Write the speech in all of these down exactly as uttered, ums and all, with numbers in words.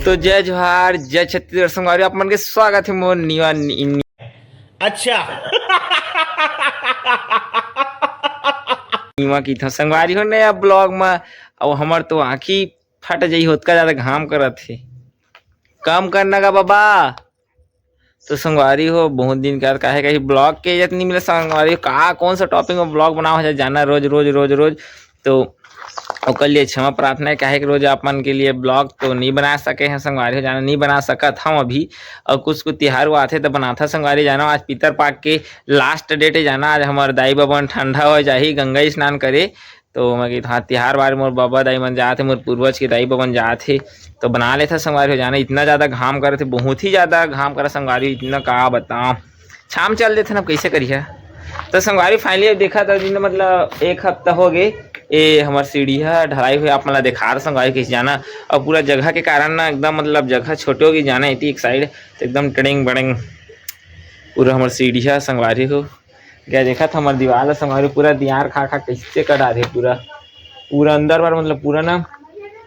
तो जय जोहार, जय छत्तीसगढ़ संगवारी, आप मन के स्वागत हे मोर नीवा नी-, नी-, अच्छा। नीवा की था संगवारी हो नया ब्लॉग में। अब हमर तो आँखी फट जाई, ओतका ज्यादा घाम करत हे। कम करना का बाबा। तो संगवारी हो, बहुत दिन के बाद काहे कहीं ब्लॉग के इज्जत नहीं मिला संगवारी हो। का कौन सा टॉपिक में ब्लॉग बनावा जाए जाना रोज रोज रोज रोज। तो ओकर लिए क्षमा प्रार्थना है, काहे कि रोज आप मन के लिए ब्लॉग तो नहीं बना सके हैं संगवारी हो जाना, नहीं बना सकत हम अभी। और कुछ कुछ तिहार वो आथे तो बनाथा संगवारी जाना। आज पितर पाक के लास्ट डेट है जाना, आज हमार दाई बबन ठंडा हो जाही गंगा स्नान करे। तो मैं कहित, हाँ, तिहार बार मोर बाबा दाई मन जात हे, मोर पूर्वज के दाई बबन जात हे, तो बना लेथा संगवारी हो जाना। इतना ज्यादा घाम करत हे, बहुत ही ज्यादा घाम करत संगवारी, इतना का बताओ। छाम चल देथे ना, अब कैसे करिहा। तो संगवारी फाइनली अब देखा था दिन, मतलब एक हफ्ता हो गए, ए हमर सीढ़ी ह ढलाई हुए, आप मन ला देखा रहा संगवारी कैसे जाना। और पूरा जगह के कारण ना एकदम, मतलब जगह छोटे हो गई जाना, इतनी एक साइड तो एकदम टड़ेंग बड़ेंग पूरा हमर सीढ़ी ह संगवारी हो। क्या देखा था हमर दीवार ला संगवारी, पूरा दियार खा खा कैसे कटा रहे पूरा, पूरा अंदर बार, मतलब पूरा ना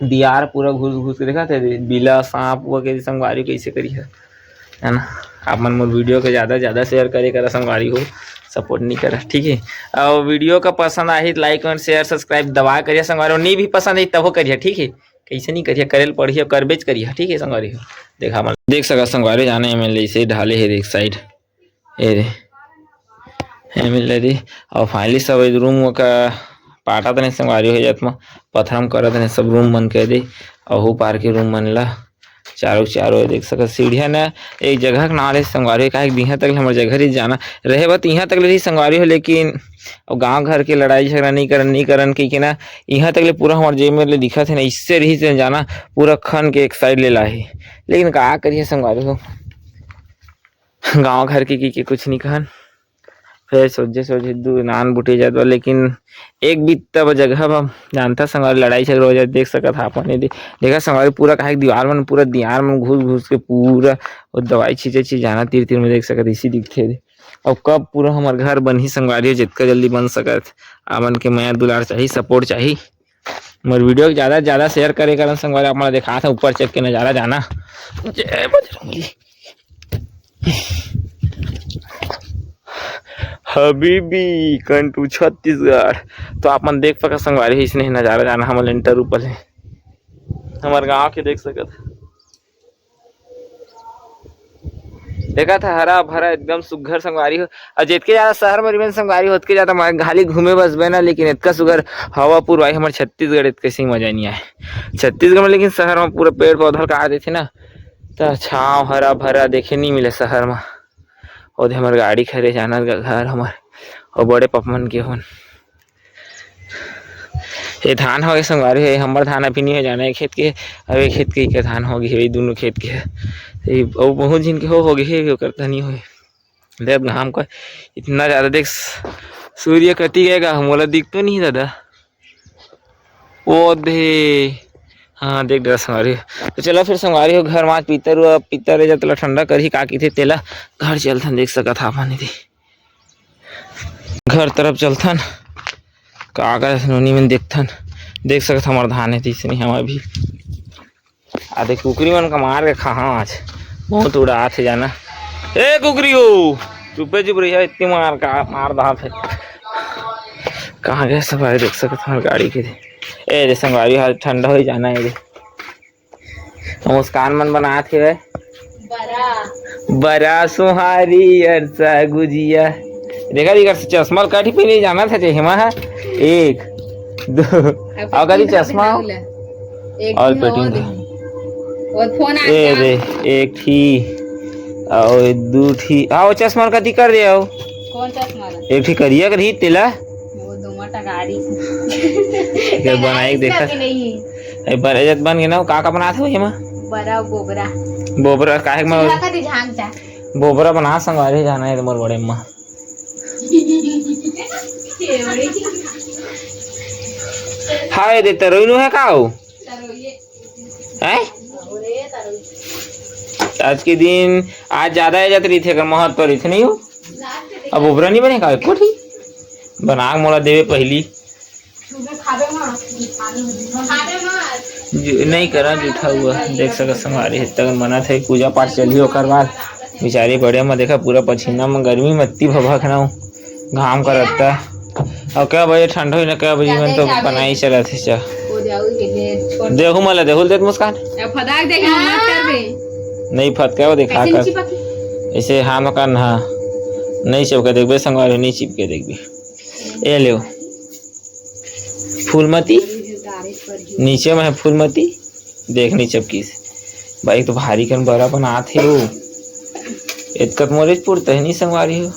दियार पूरा घुस घुस के देखा थे बिला सांप वगैरह संगवारी कैसे करी है, है ना। आप मन मोर वीडियो के ज्यादा से ज्यादा शेयर करे करा संगवारी हो, सपोर्ट नहीं करा, ठीक है। और वीडियो का पसंद आही तो लाइक कमेंट शेयर सब्सक्राइब दबा करिए संगवारी हो, नहीं भी पसंद आई तबो करिए, ठीक है। कैसे नहीं करिए, करे ल पढ़िए, करबेच करिए, ठीक है संगवारी हो। देखा मन देख सका संगवारी जाने में ले से ढाले है एक साइड, ए रे, ए मिल रे। और फाइनली सब रूम का पाटा तने संगवारी हो जात म पथरम करत ने सब रूम मन के दे। अहू पार के रूम मन ला चारों चारों देख सकत सीढ़िया न एक जगह के नाम ले संगवारी हो, काहे कि बिहान तक ले हमर जगह रही जाना रहे बा, त इहाँ तक ले रही संगवारी हो, लेकिन अब गांव घर के लड़ाई झगड़ा नहीं करन, नहीं करन कहि के ना इहाँ तक ले पूरा हमर जेब में ले दिखत हे ना, इससे रही से जाना पूरा खन के एक साइड ले लाही। लेकिन का करिए संगवारी हो, गांव घर के की, की कुछ नहीं कहन, फिर सोझे सोझे दू नान बुटे जात बा। लेकिन एक बित्ता ब जगह बा जानता संगवारी लड़ाई झगड़ा हो जाए, देख सकत हा अपन ये दे-, देखा संगवारी पूरा काहे कि दीवार मन पूरा दियार मन घुस घुस के पूरा वो दवाई छींचे छींचे जाना तीर तीर में देख सकत इसी दिखथे दे। और कब पूरा हमर घर बनही संगवारी हो, जितना जल्दी बन सकत, आपन के मया दुलार चाही, सपोर्ट चाही। मोर वीडियो के ज्यादा से ज्यादा शेयर करे करन संगवारी, आप मन ला देखात हे ऊपर चढ़ के नजारा जाना। जय बजरंगी। हबीबी कंटू छत्तीसगढ़। तो आप मन देख सका संगवारी हो, इसने नजारा जाना हमर लेंटर ऊपर ले, हमर गांव के देख सकत। देखा था हरा भरा एकदम सुग्घर संगवारी हो। और जितके ज्यादा शहर में रिबेन संगवारी हो, ओतके ज्यादा मैं खाली घूमे बस बे ना, लेकिन इतना सुग्घर हवा पुरवाई हमर छत्तीसगढ़, इतके से मजा नहीं आए छत्तीसगढ़ में। लेकिन शहर में पूरा पेड़ पौधा काट देथे ना, तो छाव हरा भरा देखे नहीं मिले शहर में। ओदे हमर गाड़ी खड़े जाना घर हमर, और बड़े पपमन के होन। ये धान हो गए संगवारी हो, ये हमर धान अभी नहीं हो जाना है खेत के, अब ये खेत के, के धान हो गए, ये दोनों खेत के है। ये अउ बहुत जिन के हो, हो गए, ये ओकर तो नहीं होए। देख घाम को इतना ज्यादा देख, सूर्य कति गए गा, मोला दिख तो नहीं दादा। ओ दे, हाँ, देख डरा संगवारी। तो चलो फिर संगवारी हो, घर माच पीतर हुआ, पीतर रह जा, तेला ठंडा करही, का कहिथे तेला, घर चलथन, देख सकत हा पानी दे। घर तरफ चलथन, का का नोनी मन देखथन, देख सकत हमर धान है, तीसरी हमर भी। आ देख कुकरी मन का मार के खाहा आज, बहुत उड़ात है जाना। ए कुकरी हो, चुपे चुप रहिया, इतनी मार का मार दात है। कहाँ गए सब आए, देख सकत हमार गाड़ी के। ए रे संगवारी, हाल ठंडा हो जाना है रे। मुस्कान मन बनात हे। बरा। बरा सुहारी अरसा गुजिया। देखा, इकर से चश्मा ल काठी पहने जाना था, जे हेमा है। एक, दो, अब और कभी कितना चश्मा? दिखाऊ ले? एक और ही पेटी और में। देखी। और फोन आ ए गया। रे, एक ठी, और दू ठी। हाँ, वो चश्मा ल कति कर दे हो? कौन चश्मा ला? एक ठी करिया कर ही तेला। वो दो मोटा गाड़ी से। के बनाई के देखा। अभी नहीं। ए, बर-, इज्जत बन गए ना, का, का बनात हो एमा? बरा बोबरा। बोबरा, काहे के मैं सीधा कति झांक जा। बोबरा बना संगवारी जाना है मोर बड़े अम्मा। हाय रे, तरोई नु है का हो? तरोइए। हैं? आज के दिन, आज ज्यादा इज्जत रही थे, अगर महत्व रही थे, नहीं हो? अब बोबरा नहीं बने का, एको ठी? बना के मोला देवे पहली। जू-, नहीं करा जूठा हुआ, देख सकत संगवारी हे, तक मना थे पूजा पाठ चलही, ओकर बाद बिचारी बड़े म देखा पूरा पसीना म गर्मी म अत्ती भभक ना घाम करत ता। अउ क्या बजे ठंड होई ना, क्या बजे मन तो पनाई चलत हे चा। देहू मला देहू देत मुस्कान। अब फदाक देखे मत करबे। नहीं फत क्या वो देखा कर। ऐसे हाथ म कर ना। नहीं चिपके देखबे संगवारी, नहीं चिपके देखबे। ए लेव। फूलमती। नीचे में है फूलमती। देख नहीं चपकीस। भाई तो भारी कन बड़ा बनात हे वो। एतकत मोरे पुरता है नहीं संगवारी हो।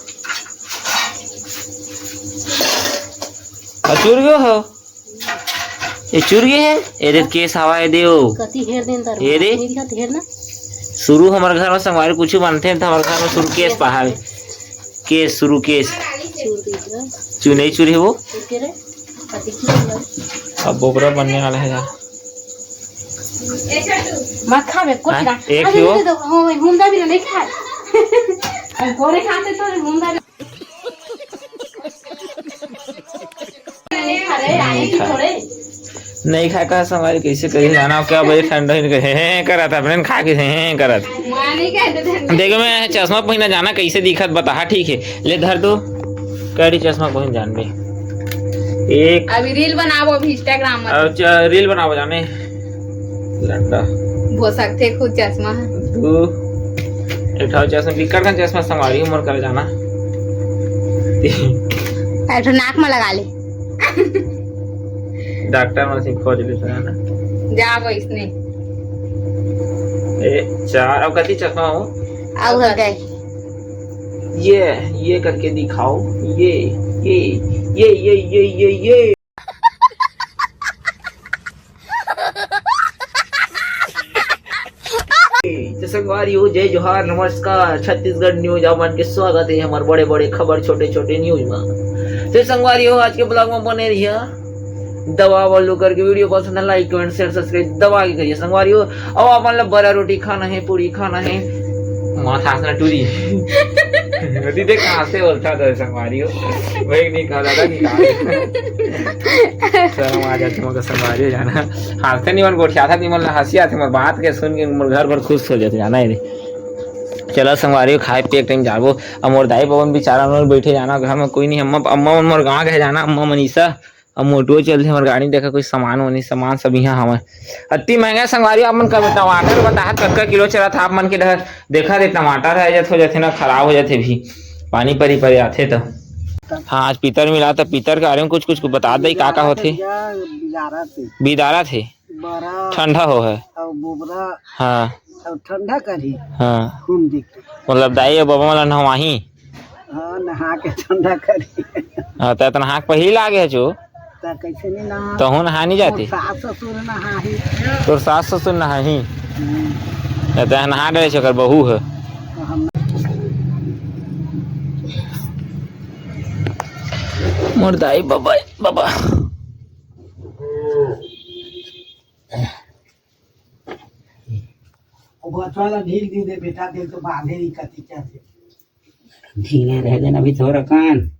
अचुर गयो हो। ए चुर गे हे, एदे केस हवा एदे ओ। कति हेर देन तर। एदे? नहीं दिखत हेर ना। शुरू हमर घर में संगवारी कुछ बनथे त हमर घर में शुरू केस पहावे। केस शुरू केस। चुर दिख रहा। चुनई चुर हे वो। चुर के रे। कति चुर ला। अब बोबरा बनने वाला है यार। मत खा बे, कुछ हाँ, ना। एक अरे ही वो। दे दो, हाँ, भाई, मुंदा भी ना नहीं खाए। अब गोरे खाते तो मुंदा नहीं खा रहे, आए कि थोड़े। नहीं खाए का संगवारी, कैसे करी जाना, क्या बजे ठंड ही नहीं, हे, हे, करत अपने खा के, हे, हे, करत। माँ नहीं कहते थे। देखो, मैं चश्मा पहिना जाना, कैसे दिखत बताहा, ठीक है, ले धर दो, कड़ी चश्मा पहिन जान बे। एक अभी रील बनाबो अभी Instagram में। और च-, रील बनाबो जाने। लंडा। हो सकते खुद चश्मा है। दू। एक ठो चश्मा, बिक्कट कन चश्मा संगवारी उमर कर जाना। एक ठो नाक में लगा ले। डॉक्टर में से खोज ले सुना ना। जा वो इसने। ए, चार, अब कति चश्मा हो? अब हो गए। ये, ये करके दिखाओ। ये, ये, ये। तो संगवारी हो, जय जोहार, नमस्कार, छत्तीसगढ़ न्यूज, आप मन के स्वागत है हमारे बड़े बड़े खबर, छोटे छोटे न्यूज में। तो संगवारी हो, आज के ब्लॉग में बने रहिए, दबा वालू करके वीडियो पसंद है, like, comment, share, subscribe दबा के करिए संगवारी हो। अब अपन ला बरा रोटी खाना है, पूरी खाना है, माथा हंसना टूरी। अभी देख कहाँ से बोलता था संगवारी हो, वही नहीं खा दादा, नहीं खा। शर्म आ जाती मगर संगवारी हो जाना। हंसते नहीं मन गोठिया था, नहीं मन हंसी आती, मोर बात के सुन के मोर घर भर खुश हो जाते जाना है रे। चला संगवारी हो, खाए पिए के टाइम जाबो। अब मोर दाई बबन बेचारा मन बैठे जाना घर में, कोई नहीं। अम्मा, अम्मा मन मोर गाँव गए जाना, अम्मा मनीषा। अब मोटुओ चलते हमर गाड़ी, देखा कोई सामान वानी, सामान सब यहाँ हवय। अति महंगा संगवारी, अपन कब टमाटर बताहत कतका किलो चलत हे आप मन के डहर? देखा रे, टमाटर है जत हो जाथे ना, खराब हो जाथे भी, पानी परी परे आथे तो। हाँ, आज पितर मिला तो पितर के बारे में कुछ कुछ बता दे, का का होथे? बिदारा थे। बिदारा थे। बरा ठंडा हो है। अउ बोबरा। हाँ। अउ ठंडा करही। हाँ। खून दिखे। मतलब दाई अउ बाबा मन ला नहवाही। हाँ, नहा के ठंडा करही। हाँ, त एतना हाक पहिली लागे है जो। त कैसे नहीं नहा? तहूँ नहा नहीं जाती? मोर सास ससुर नहाही। तोर सास ससुर नहाही? हम्म। त तैं नहा डरे छे, ओकर बहू है। तो हम मोर दाई बाबा, बाबा। वो बचवा ला ढील दे दे बेटा, दे तो बांधे ही कति क्या थे। ढीला रह देना अभी थोड़ा कान।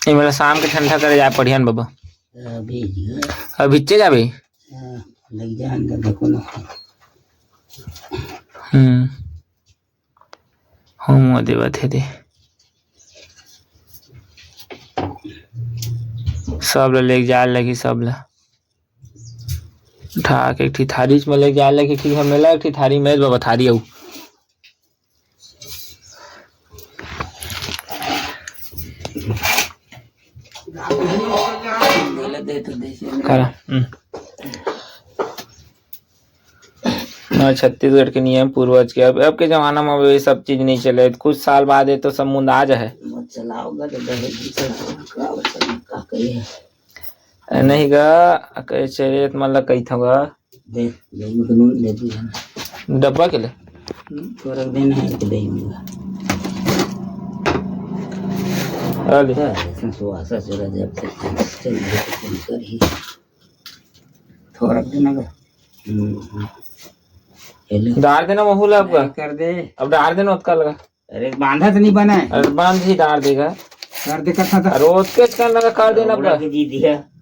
ए, मोला शाम के ठंडा करे जाए पड़िहन बाबा। अभी जो। अभी चे जाबे? हाँ, लग जान का देखो ना। हम्म। होमो देवत हे दे। सब ल लेके जाए लगही, सब ल। उठा के एक ठी थारी म लेके जाए लगही, ठीक है, मेला एक ठी थारी में बाबा थारी अउ। करा, हम्म। हाँ, छत्तीसगढ़ के नियम पूर्वज के, अब, अब के जमाना में ये सब चीज नहीं चले। कुछ साल बाद ये तो सब मुंदा जाए। मत चलाओगा तो दहेज भी चलाओगा, का बचल, का करिए? ए, नहीं गा, कहे चले तो मतलब कही था गा। दे, दे, मुझे नून दे दी है। डब्बा के ले? हम्म, थोड़ा देना है तो दे दूंगा। आ ले। हाँ, इसमें सुवासा चला जाए, चल, चल, चल, चल, चल, चल। थोड़ा देना का। हम्म, हम्म। हेलो। डार देना महू ला आपका। नहीं कर दे। अब डार देना ओतका लगा। अरे बांधा तो नहीं बना है। अरे बांध ही डार देगा। कर दे, कर दे। रोज के स्कैन लगा कर देना पड़ा। दीदी है।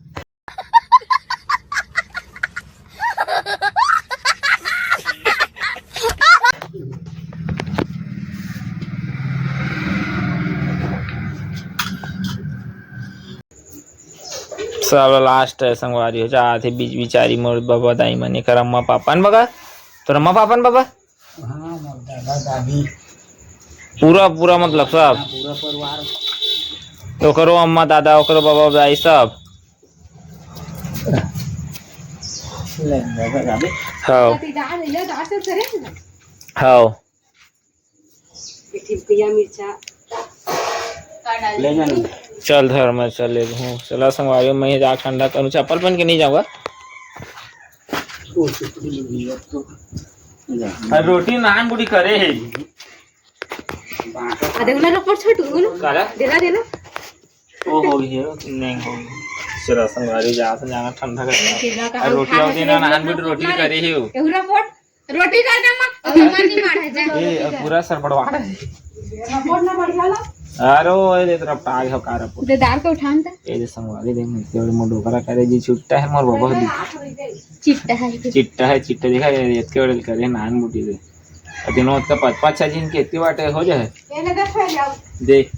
साला लास्ट है संगवारी हो, जात हे बीच बिचारी मोर बबा दाई मन, एकर अम्मा पापा न बगा, तोर अम्मा पापा न बबा? हाँ, मोर दादा दादी। पूरा, पूरा मतलब सब? हाँ, पूरा परिवार। तो ओकरो अम्मा दादा, ओकरो बबा दाई सब? ले, दादा दादी। हाँ। हाँ। एक ठिन पिया मिर्चा। ले जा ना। चल धर, मैं चल ले हूँ। चला संगवारी हो, मैं जा ठंडा करूँ, चप्पल पहन के नहीं जाऊँगा। अरे रोटी नान बूटी करे हे। आ, देखो ना, रपट छोटू, बोलो। काला? देला, देला। ओ हो गई है, नहीं हो गई। चला संगवारी, जा से जाना ठंडा कर। अरे रोटी और देना, नान बूटी रोटी करे हे। केहू रपट। रोटी कर दे, माँ। अभी मन नहीं मार है, जा। ए, अब पूरा सरपड़वा है। रपोट ना बढ़िया ला। अरे, ओ, ए, दे, तेरा टाग हो, का रपोट? दे, दार को उठान था। ए, दे, संगवारी, दे, मैं तेरे मुंह डोकरा करे जी, छुट्टा है, मोर बबा हो जी। चिट्टा है। चिट्टा है, चिट्टा, देखा, ये इतके बड़े करे, नान बूटी दे। अब दिनों इतका पाँच, पाँच, छह दिन के इतके बाटे हो जाए। ये ले, दे, फैल जाओ। दे।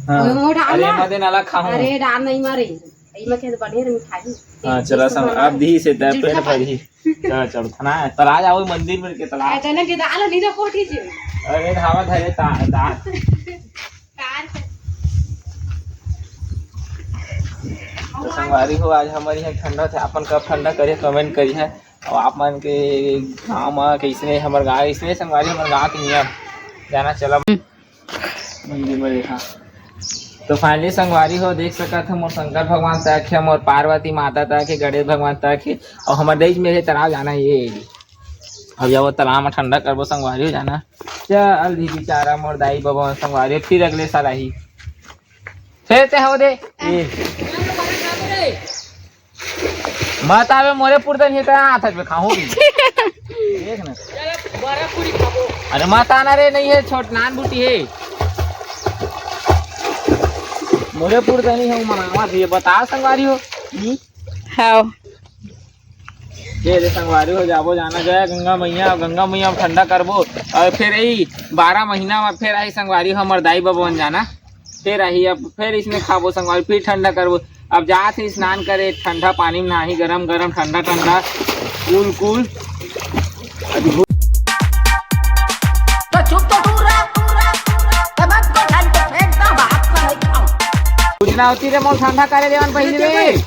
हाँ। वो डाल अरे, ना। मत दे, नाला खाऊं। अरे, डाल नहीं मारे। इमा के बढ़िया रे मिठाई। हाँ, चला, सम-, अब दी से दे, पेट भरी। चला, चल, खाना है। तला जाओ मंदिर में के तला। अरे, ना के दाल नहीं ना कोठी जी। अरे, धावा धरे ता, ता। कार से। तो संगवारी हो, आज हमारे यहाँ ठंडा थे, अपन कब ठंडा करे, comment करिए। और आप मन के गाँव में कैसने, हमर गाँव, इसने संगवारी, हमर गाँव के नियम। जाना चला। मंदिर में देखा। तो finally संगवारी हो, देख सकत हो, मोर शंकर भगवान तक हे, मोर पार्वती माता तक हे, गणेश भगवान तक हे, और हमर देश में हे तालाब जाना ये। अब जाओ तालाब में ठंडा करबो संगवारी हो जाना। चल दी बेचारा मोर दाई बाबा संगवारी हो, फिर अगले साल आही। फिर ते हो दे। ए। मत आवे मोरे पुरतन हे, तेरा हाथ में खाहूं भी। देख ना। अरे मत आना रे, नहीं है, छोट नान बूटी है। मोरे पुरतन ही है, मनावा दिए, बता संगवारी हो। हम्म? हाँ। ये रे संगवारी हो, जाबो जाना जाए गंगा मैया, गंगा मैया में ठंडा करबो। और फिर यही बारह महीना में फिर आई संगवारी हो, हमर दाई बाबा बन जाना। फिर आही, अब फिर इसने खाबो संगवारी, फिर ठंडा करबो। अब जात हे स्नान करे, ठंडा पानी में नहाही, गरम गरम, ठंडा ठंडा, कूल कूल। अभी तो चुप तो दूर रह, दूर रह, दूर रह। ए, मत को ठंड के फेंक दो, बाप को नहीं खाओ। कुछ ना होती रे, मोर ठंडा करे देवन पहले रे।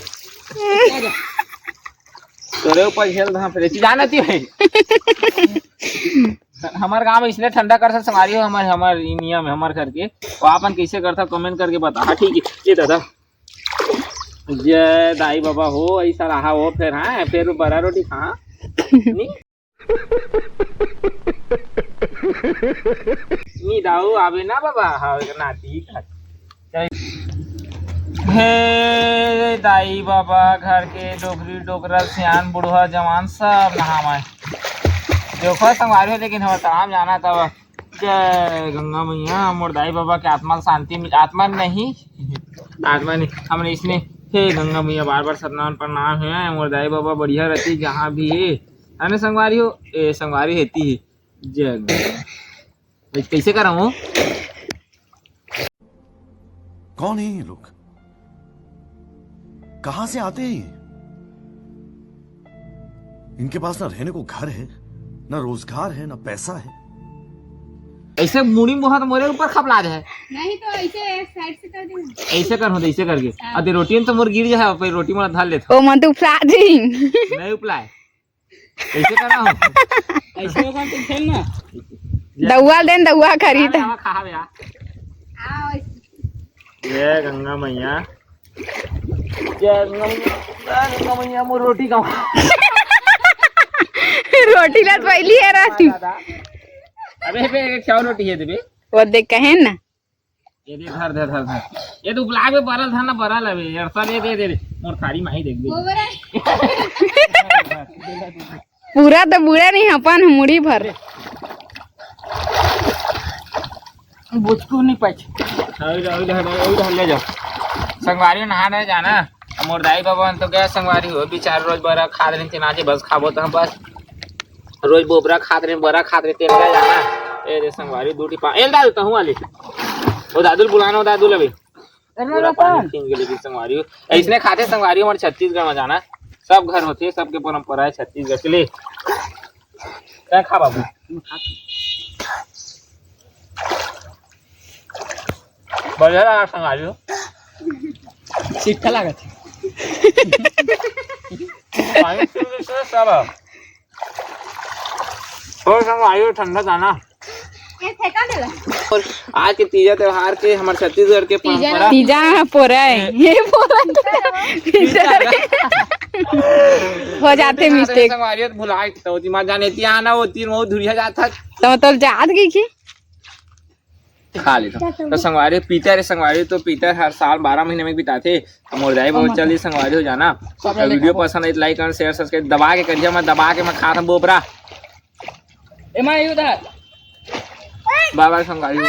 तोरे ऊपर झेल धाम पे जाना थी भाई। हमर गांव में इसने ठंडा कर से संगवारी हो, हमर, हमर ई नियम है हमर घर के। तो आपन कैसे करथा comment करके बता। हाँ, ठीक है, ये दादा। जय दाई बाबा हो, ऐसा रहा हो फिर, हाँ, फिर बड़ा रोटी खा। नी? नी दाऊ, आवे ना बाबा, हाँ, एक नाती खा। हे दाई बाबा, घर के डोकरी डोकरा, सियान बुढ़वा जवान सब नहावय। देखो संगवारी हो, लेकिन हम तालाब जाना तब। जय गंगा मैया, मोर दाई बाबा के आत्मा ल शांति मिल, आत्मा नहीं, आत्मा नहीं, हमने इसने, हे गंगा मैया, बार बार सतनाम प्रणाम है, मोर दाई बाबा बढ़िया रहती जहाँ भी है। अने संगवारी हो, ए संगवारी हेती है। जय गंगा। कैसे करा हूँ? कौन है ये लोग? कहां से आते हैं ये? इनके पास ना रहने को घर है, ना रोजगार है, ना पैसा है। ऐसे मुड़ी मुहा तो मोरे ऊपर खपला दे है। नहीं तो ऐसे एक side से कर देना। ऐसे कर हो, ऐसे करके। हाँ। अरे रोटी में तो मोर गिर जाए, फिर रोटी में धार लेता। ओ मन तो उपला दी। नहीं उपलाए। ऐसे करना हो। ऐसे होगा तो खेल ना। दउआ देन, दउआ खरीद। आवा, आवा, खा बे, आ। जय गंगा मैया। जय गंगा मैया। जय गंगा मैया, मोर रोटी खाओ। रोटी ला तो पहली है राती। अबे, बे, एक चाव रोटी है, दे बे। वो देख, कहे ना। ये दे, धर, धर, धर, धर। ये तो उपला में बरल था ना, बरल है बे। यार, सब ये दे, दे, दे। मोर थारी माही देख दे। पूरा तो बूढ़ा नहीं, अपन मुड़ी भर। बुचकू नहीं पाछ। अउ ले, अउ ले, अउ ले, ले जा। संगवारी नहा नहीं जाना। अब मोर दाई बाबा तो गया संगवारी हो, बेचारे रोज बरा खात रहिन, तेन आज बस खाबो त बस। रोज बोबरा खात रहिन, बरा खात रहिन, तेन गया जाना। ए रे संगवारी, दू ठी पा-, ए दादू, तहूँ वाली। ओ दादू ल बुलाना, ओ दादू ल अभी। अरे पूरा रतन। पानी पीन के लेकिन संगवारी हो। ऐसने खाथे संगवारी हो, हमर छत्तीसगढ़ में जाना। सब घर होथे, सबके परंपरा है छत्तीसगढ़ के लिए। क्या खा बाबू? बढ़िया लगा संगवारी हो। मीठा लागत हे। पानी पी के सब। थोड़ा सा आयो ठंडा दाना। ये फेंका देला। और आज के तीजा त्योहार के हमर छत्तीसगढ़ के तीजा परंपरा। तीजा ह पोरा है। ये पोरा। तीजा। हो जाथे mistake। संगवारी हो त भुला के तो दिमाग जाने ती आना होती, वो धुरिया जात था। तो मतलब जात गई की? खा लेथन। तो संगवारी हो, पीतर हे संगवारी हो, तो पीतर हर साल बारह महीने में बिताथे। तो मोर दाई बहुत चली संगवारी हो जाना। और video पसंद आए तो like, comment, share, subscribe दबा के करिया, मैं दबा के मैं खात हूँ बोबरा। ए माँ, ये उधर। बाय बाय संगवारी हो।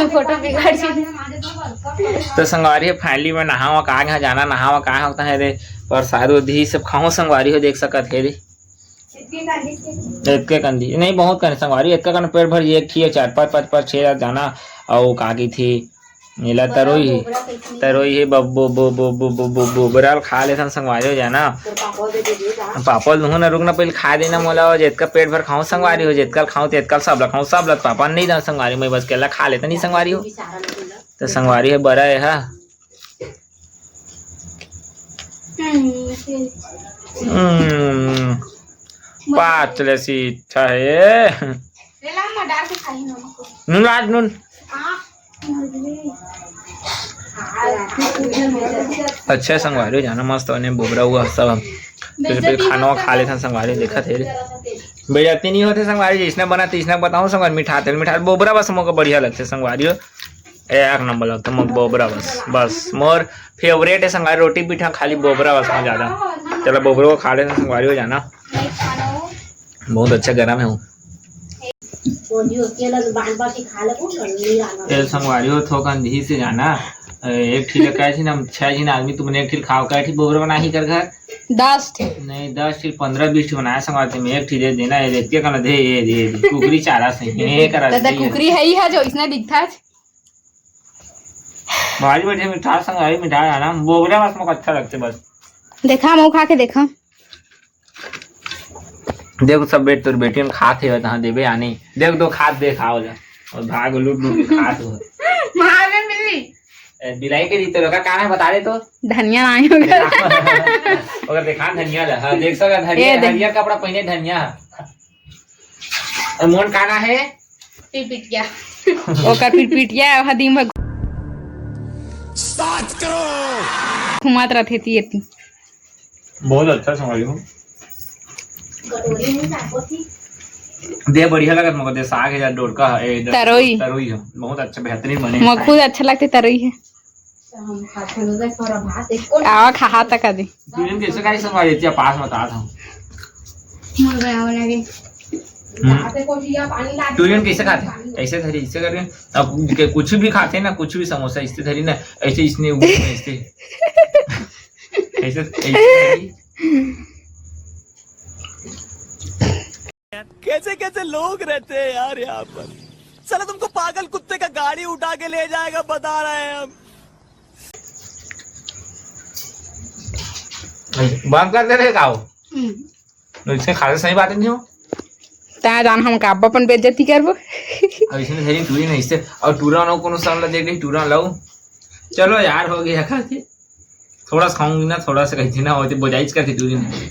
फोटो बिगड़ जाए। तो संगवारी हो, finally मैं नहावा का आगे जाना, नहावा का होता है रे, प्रसाद उदी सब खाओ संगवारी हो, देख सकत हे रे। एतके कंदी नहीं, बहुत कन संगवारी, एतका कन पेट भर एक ठी चार पाँच, पाँच पाँच छह जाना। अउ का की थी नीला तरोई हे, तरोई हे, बब-, बो-, बो-, बो-, बो-, बो-, बो-, बोबरा ल खा लेथन संगवारी हो जाना। पापड़ दुहू ना, रुक ना, पहले खा देना मोला, जेतका पेट भर खाऊं संगवारी हो, जेतका ल खाऊं तेतका ल सब ल खाऊं, सब ल पापड़ नहीं दां संगवारी, मैं बस केला खा लेथन नहीं संगवारी हो। तो संगवारी हे बरा हे हा। हम्म, पाँच ले सीठा हे। नून आज नून। अच्छा संगवारी हो जाना, मस्त बने बोबरा हुआ सब। तो फिर खाना खा लेथन संगवारी, देखत हे रे। बेइज्जती नहीं होथे संगवारी, जैसने बना तैसने बताऊं संगवारी, मिठा तेल मिठा बोबरा बस मोके बढ़िया लगथे संगवारी हो। एक नंबर लगथे मोर बोबरा बस, बस मोर favourite हे संगवारी, रोटी पीठा खाली बोबरा बस में ज्यादा। चलो बोबरा को खा लेथन संगवारी हो जाना, बहुत अच्छा गरम हे वो। तेल संगवारी हो थोकन दिही से जाना, एक ठी ले कहे थी ना, छह झिन आदमी तुमने एक ठी खाओ, कहे थी बोबरा बनाही कर घर? दस ठी। नहीं, दस ठी, पन्द्रह बीस ठी बनाया संगवारी में, एक ठी दे देना, ये देखते कहना दे, ये दे, ये दे, कुकरी चारा से, ये करा दादा दे, ये। कुकरी है ही है जो इसने दिखता है। भारी बढ़िया मिठास संगवारी, मिठास है ना, बोबरा बस मोके अच्छा लगथे बस। देखा, मऊ खा के देखा। देख सब बेट, तोर बेटी में खात हे, तहाँ देबे आनी। देख दो खात देखाओ जा। और भाग लूट लूट के खात हो। मार में मिली। ए, बिलाई के जी तोर का, का नाम बता दे तो? धनिया नाम हे ओकर। ओकर देखा धनिया ला। हाँ, देख सका धनिया, ए, देख। हरियर कपड़ा पहने धनिया। अउ मोन का ना हे? पिटपिटिया। ओकर पिटपिटिया, ओहा दिन भर सात करोड़। घुमात रथे ती एती। बहुत अच्छा समझ लो। दे बढ़िया लगत मोके, दे साग हे या डोरका हे, ए, ड-, तरोई। तरोई हे, बहुत अच्छा, बेहतरीन बने। मोके खुद अच्छा लगथे तरोई हे। हम खाथे, थोड़ा भात एको आवा खा, हाथ तक दे। तुझे कैसे खाई संगवारी, इतना पास बता था। मुर्गा वाला रे। हम्म। भात एको जिया पानी ला दे। तुझे कैसे खाथे? ऐसे धरी, ऐसे करके। अब के कुछ भी खाथे ना, कुछ भी समोसा ऐसे धरी ना, ऐसे इसने ऊपर में ऐसे। ऐसे, ऐसे धरी। कैसे कैसे लोग रहते हैं यार यहाँ पर। साला तुमको पागल कुत्ते का गाड़ी उठा के ले जाएगा, बता रहे हैं हम। बंद कर दे रे, खाओ। हम्म। इसने खाते सही बात नहीं हो। ता जान हम का अपन बेइज्जती करबो। अब इसने धरी टूरी नहीं इससे, और टूरा ना कोनो सामने देख रही, टूरा लाओ। चलो यार, हो गया खाके। थोड़ा सा खाऊंगी ना, थोड़ा सा कहती ना, होती बोझाइच करती टूरी नहीं।